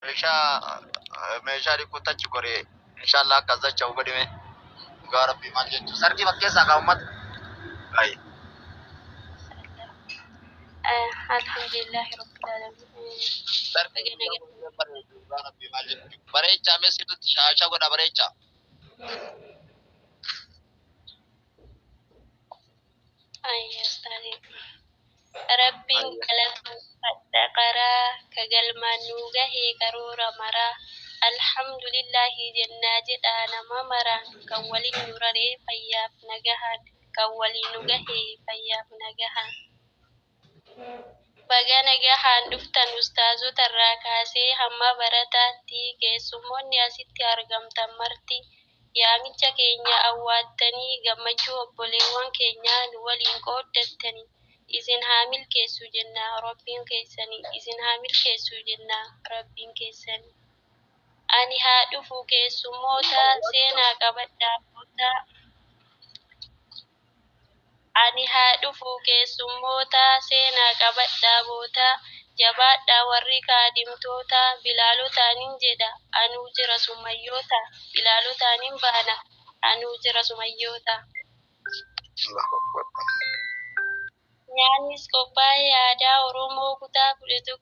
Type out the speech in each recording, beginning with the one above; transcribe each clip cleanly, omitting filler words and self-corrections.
Meeshaa meeshaa dhiquutti achi goree inshaallah akkas dacha'u godhime. Dhugaa rabbii maal jechuun sargii fakkeessaa kaa uummata. Ayi. Alhamdulillahi rabbil alamin. Sargii Baga nagaa. dhugaa rabbii maal jechuun bareechaa mee sirriitti shaasha godha bareechaa. Ayya ustaazii. Rabbiin galatoomfadha karaa ka galmaan nuu gahee karoora maraa. Alhamdulillahi jennaa jedhaa nama maraan kan waliin nu raree fayyaaf nagahaan kan waliin nu gahee fayyaaf nagahaan. Baga nagahaan dhuftan ustaazota irraa kaasee hamma barataatti keessummoonni asitti argamtan marti yaamicha keenya awwaattanii gammachuu obboleewwan keenyaa nu waliin qooddattanii isin haa milkeessu jenna rabbiin keessanii isin haa milkeessu jenna rabbiin keessanii. Ani haa dhufu keessummoota seenaa qabadhaa kottaa. Ani haa dhufu keessummoota seenaa qabadhaa bootaa jabaadhaa warri kaadhimtoota bilaalotaanin jedha anuu jira sumayyoota bilaalotaanin baana anuu jira sumayyoota. Allahu Akbar. Nyaannis qophaa'ee aadaa Oromoo kutaa 11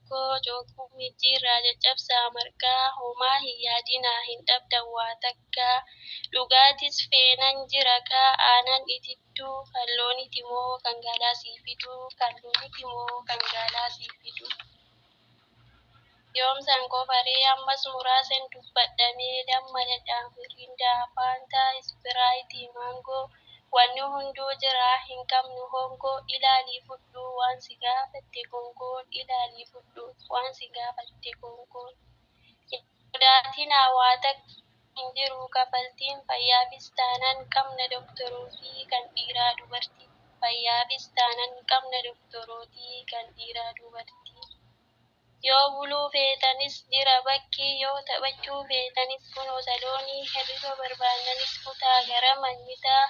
cookuu mijjiirraa caccabsaa marqaa homaa hin yaadinaa hin dhabdan waa takkaa dhugaatis feenan jira kaa aanan itittuu kan looniti moo kan gaalaa sii fiduu kan looniti moo kan gaalaa sii fiduu. Yoomsan qofaree ammas muraasan dubbadhamee damma dhadhaa mirindaa faantaa ispiraayitii maangoo wanni hunduu jira hin qabnu hongoo ilaalii fudhu waan si gaafatte gongoon ilaalii fudhu waan si gaafatte gongoon. Hin sodaatinaa waa takka hin jiru kafaltiin fayyaafis taanaan qabna doktorootii kan dhiiraa dubartii fayyaafis taanaan qabna doktorootii kan dhiiraa dubartii. Yoo buluu feetanis jira bakki, yoo taphachuu feetanis kunoo saloonii, hirriba barbaannanis kutaa gara manyitaa,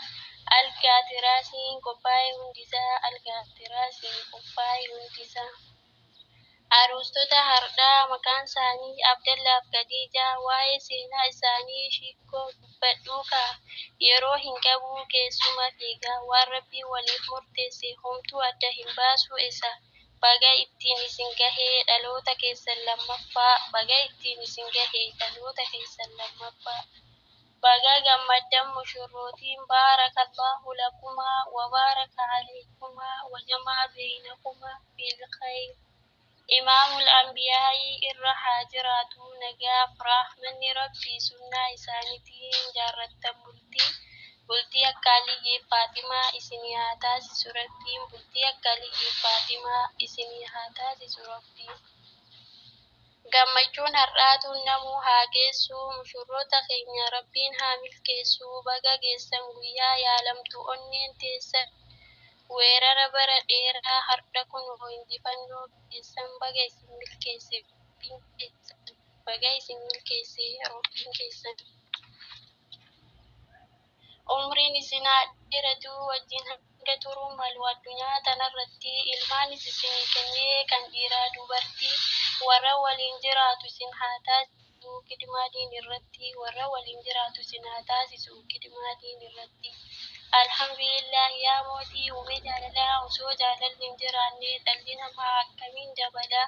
algaa tiraasiin qophaa'e hundisaa, algaa tiraasiin qophaa'e hundisaa. Aruustota hardhaa maqaan isaanii Abdallaaf Khadiijaa waa'ee seenaa isaanii shiikoo dubbadhuu kaa yeroo hin qabuu keessuma fiigaa waan rabbiin waliif murteesse homtuu adda hin baasu isa. Baga ittiin isin gahee dhaloota keessan lammaffaa baga ittiin isin gahee dhaloota keessan lammaffaa. Baga gammaddan mushurrootiin baarakallahu lakumaa wa baaraka alaykumaa wa jamaa beeynakumaa bil khayr. Imaamul Anbiyaa'ii irra haa jiraatu nagaaf rahmanni rabbii sunnaa isaaniitiin jaarrattan bultii bultii akka Aliyyiif Faaximaa isinii haa taasisu rabbiin bultii akka Aliyyiif Faaximaa isinii haa taasisu rabbiin. Gammachuun har'aatuun namuu haa geessu mushurroota keenya rabbiin haa milkeessu baga geessan guyyaa yaalamtu onneen teessan weerara bara dheeraa har'a kunoo injifannoo keessan baga isin milkeesse rabbiin keessan baga isin milkeesse rabbiin keessan. Umriin isin haa dheeratu wajjin hanga turuu malu addunyaa tanarratti ilmaanis isinii kennee kan dhiiraa dubartii warra waliin jiraatu isin haa taasisu kidmaa diin irratti warra waliin jiraatu isin haa taasisu kidmaa diin irratti. Alhamdulillah yaa mootii uume jaalalaa osoo jaalalli hin jiraanne dhalli namaa akkamiin dabala.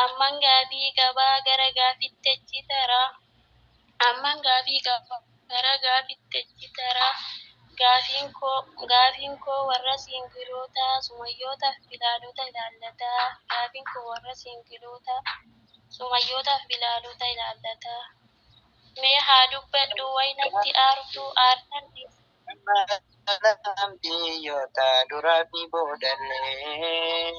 Amman gaafii qabaa gara gaafitti achi taraa. Amman gaafii qabaa gara gaafitti achi taraa. Gaafiin koo warra siingiloota sumayyootaaf bilaalota ilaallataa. Gaafiin koo warra siingiloota sumayyootaaf bilaalota ilaallataa. Mee haa dubbadhu waynatti aartuu aartan dhiis. Biyyoota duraa fi boodallee.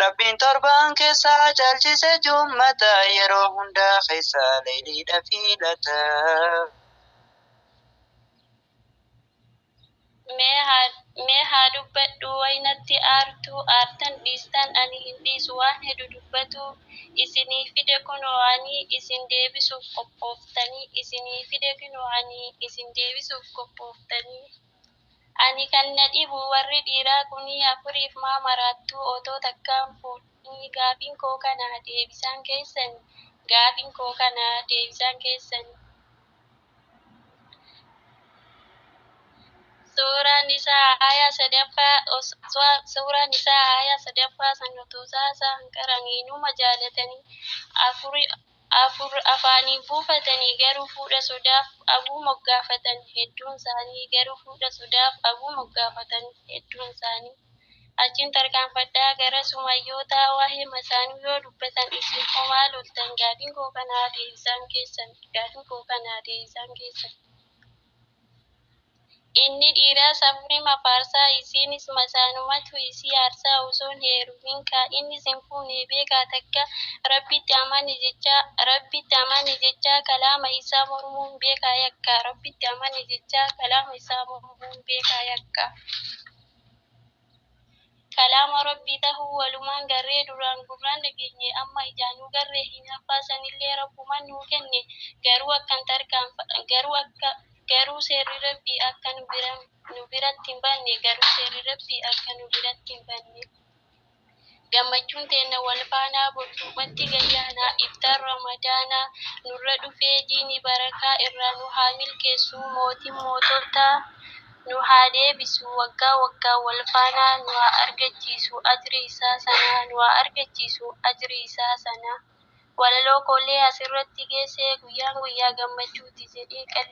Rabbiin torbaan keessaa caalchise jummata yeroo hundaa keessa leeyliidha filata. Mee haa dubbadhu waynatti aartuu aartan dhiistan ani hin dhiisu waan hedu dubbatu isinii fide kunoo ani isin deebisuuf qophooftanii isinii fide kunoo ani isin deebisuuf qophooftanii. Ani kan na dhibu warri dhiiraa kunii afuriif maa maraattuu otoo takkaan fuudhin Gaafiin koo kana deebisaan keessan, gaafiin koo kana deebisaan keessan. Suuraan isaa aayaa sadaffaa, suuraan isaa aayaa sadaffaa san utuu isaa hanqaranii numa jaalatanii afur afur afaaniin buufatanii garuu fuudha sodaaf abuu moggaafatan hedduun isaanii, garuu fuudha sodaaf abuu moggaafatan hedduun isaanii. Achiin tarkaanfadhaa gara sumayyootaa, waa'ee masaanuu yoo dubbatan isin homaa loltan. Gaafiin koo kanaa deebisaan keessan, gaafiin koo kanaa deebisaan keessan. Inni dhiiraa safrima faarsaa, isiinis masaanumatu isii aarsaa. Osoon heerumin kaa inni sin fuune beekaa takka, rabbitti amane jecha, rabbitti amane jecha kalaama isaa mormuun beekaa yakka, rabbitti amane jecha kalaama isaa mormuun beekaa yakka. Kalaama rabbii tahuu walumaan garree, duraan gurraan dhageenye, amma ijaanuu garree. Hinaaffaa sanillee rabbumaan nuu kenne, garuu akkan tarkaanfa, garuu akka, garuu seerri rabbii akka nu bira nu biratti hin banne, garuu seerri rabbii akka nu biratti hin banne. Gammachuun teenna wal faanaa borcuumatti gayyaanaa, iftaan ramadaanaa nurra dhufee jiini barakaa irraa nu haa milkeessu, mootiin moototaa nu haa deebisu, waggaa waggaa wal faanaa nu haa argachiisu ajri isaa sanaa, nu haa argachiisu ajri isaa sanaa. Walaloo koollee asirratti geesse. Guyyaan guyyaa gammachuuti jedhee,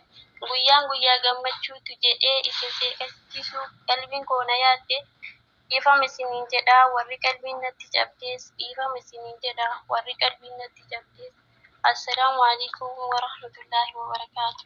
guyyaan guyyaa gammachuuti jedhee isin seeqachiisu qalbiin koo na yaadde. Dhiifama isiniin jedha warri qalbiin natti cabdees, dhiifama isiniin jedha warri qalbiin natti cabdees. Assalaamu alaikum warahmatullaahi wabarakaatu.